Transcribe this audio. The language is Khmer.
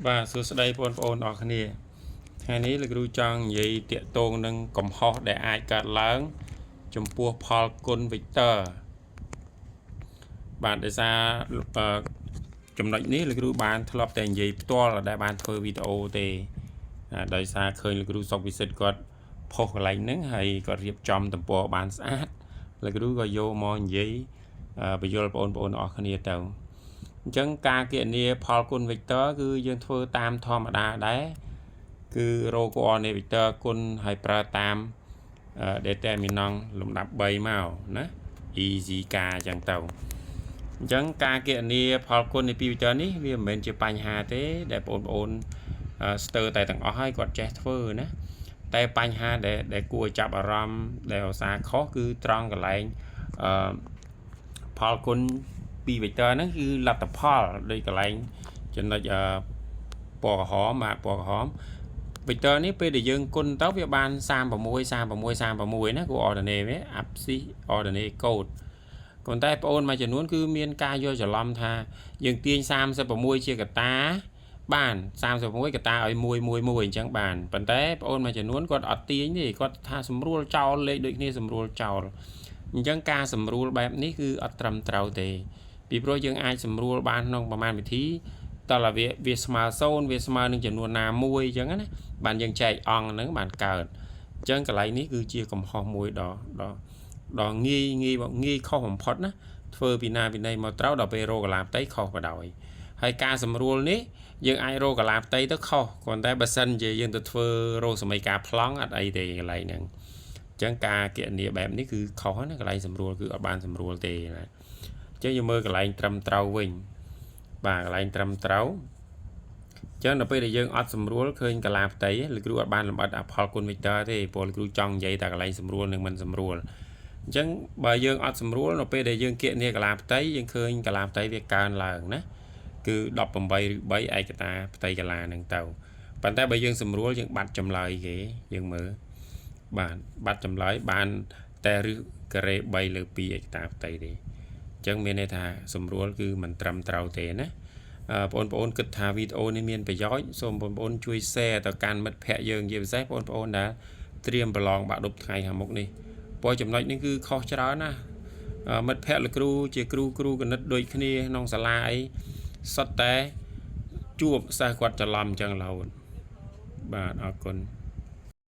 បាទសួស្តីបងប្អូនអរគ្នាថ្ងៃនេះលោកគ្រូចង់និយាយតាក់ទងនឹងកំហុសដែលអាចកើតឡើង ចំពោះផលគុណ vector បាទដោយសារអឺចំណុចនេះលោកគ្រូបានធ្លាប់តែនិយាយផ្ទាល់ដែលបានធ្វើវីដេអូទេដោយសារឃើញលោកគ្រូសុកវិសិទ្ធគាត់ផុសកន្លែងហ្នឹងហើយគាត់រៀបចំទំព័របានស្អាតលោកគ្រូក៏យកមកនិយាយពន្យល់បងប្អូនអរគ្នាទៅអញ្ចឹងការគណនាផលគុណ vector គឺយើងធ្វើតាមធម្មតាដែរគឺរក coordinate vector គុណហើយប្រើតាម determinant លំដាប់3មកណា easy ការអញ្ចឹងទៅអញ្ចឹងការគណនាផលគុណនៃពីរ vector នេះវាមិនមែនជាបញ្ហាទេដែលបងប្អូនស្ទើរតែទាំងអស់ហើយគាត់ចេះធ្វើណាតែបញ្ហាដែលដែលគួរឲ្យចាប់អារម្មណ៍ដែលឧស្សាហ៍ខុសគឺត្រង់កន្លែងអឺផលគុណពីរ vector ហ្នឹងគឺលទ្ធផលដូចកន្លែងចំណុចអឺពណ៌ក្រហមបាទពណ៌ក្រហម vector នេះពេលដែលយើងគុណទៅវាបាន36 36 36ណា coordinate វា abscisse ordonnée code ប៉ុន្តែបងអូនមួយចំនួនគឺមានការយល់ច្រឡំថាយើងទាញ36ជាកតាបាន36កតាឲ្យ1 1 1អញ្ចឹងបានប៉ុន្តែបងអូនមួយចំនួនគាត់អត់ទាញទេគាត់ថាស្រួលចោលលេខដូចគ្នាស្រួលចោលអញ្ចឹងការសម្រួលបែបនេះគឺអត់ត្រឹមត្រូវទេពីព្រោះយើងអាចសម្រួលបានក្នុងប្រមាណវិធីតើវាវាស្មើ0វាស្មើនឹងចំនួនណាមួយអញ្ចឹងណាបានយើងចែកអង្គហ្នឹងបានកើតអញ្ចឹងកន្លែងនេះគឺជាកំហុសមួយដ៏ដ៏ដ៏ងាយងាយងាយខុសបំផុតណាធ្វើពីណាពីណីមកត្រូវដល់ពេលរកកាឡាផ្ទៃខុសបដ ாய் ហើយការសម្រួលនេះយើងអាចរកកាឡាផ្ទៃទៅខុសគ្រាន់តែបើសិនជាយើងទៅធ្វើរកសមីការប្លង់អត់អីទេកន្លែងហ្នឹងអញ្ចឹងការគណនាបែបនេះគឺខុសណាកន្លែងសម្រួលគឺអត់បានសម្រួលទេណាអញ្ចឹងយើងមើលកន្លែងត្រឹមត្រូវវិញបាទកន្លែងត្រឹមត្រូវ អញ្ចឹងដល់ពេលដែលយើងអត់សម្រួលឃើញកាឡាផ្ទៃលោកគ្រូអត់បានលម្អិតអផលគុណ vector ទេព្រោះលោកគ្រូចង់និយាយតែកន្លែងសម្រួលនិងមិនសម្រួលអញ្ចឹងបើយើងអត់សម្រួលនៅពេលដែលយើងគណនាកាឡាផ្ទៃយើងឃើញកាឡាផ្ទៃវាកើនឡើងណាគឺ18ឬ3ឯកតាផ្ទៃកាឡាហ្នឹងទៅប៉ុន្តែបើយើងសម្រួលយើងបាត់ចម្លើយគេយើងមើលបាទបាត់ចម្លើយបានតែឫសការ៉េ3លើ2ឯកតាផ្ទៃទេអញ្ចឹងមានន័យថាសម្រួលគឺមិនត្រឹមត្រូវទេណាបងប្អូនគិតថាវីដេអូនេះមានប្រយោជន៍សូមបងប្អូនជួយ share ទៅកាន់មិត្តភ័ក្តិយើងជាពិសេសបងប្អូនដែលត្រៀមប្រឡងបាក់ឌុបថ្ងៃខាងមុខនេះព្រោះចំណុចនេះគឺខុសច្រើនណាស់មិត្តភ័ក្តិលោកគ្រូជាគ្រូគ្រូគណិតដូចគ្នាក្នុងសាលាអីសុទ្ធតែជួបសិស្សគាត់ច្រឡំអញ្ចឹងរហូតបាទអរគុណ។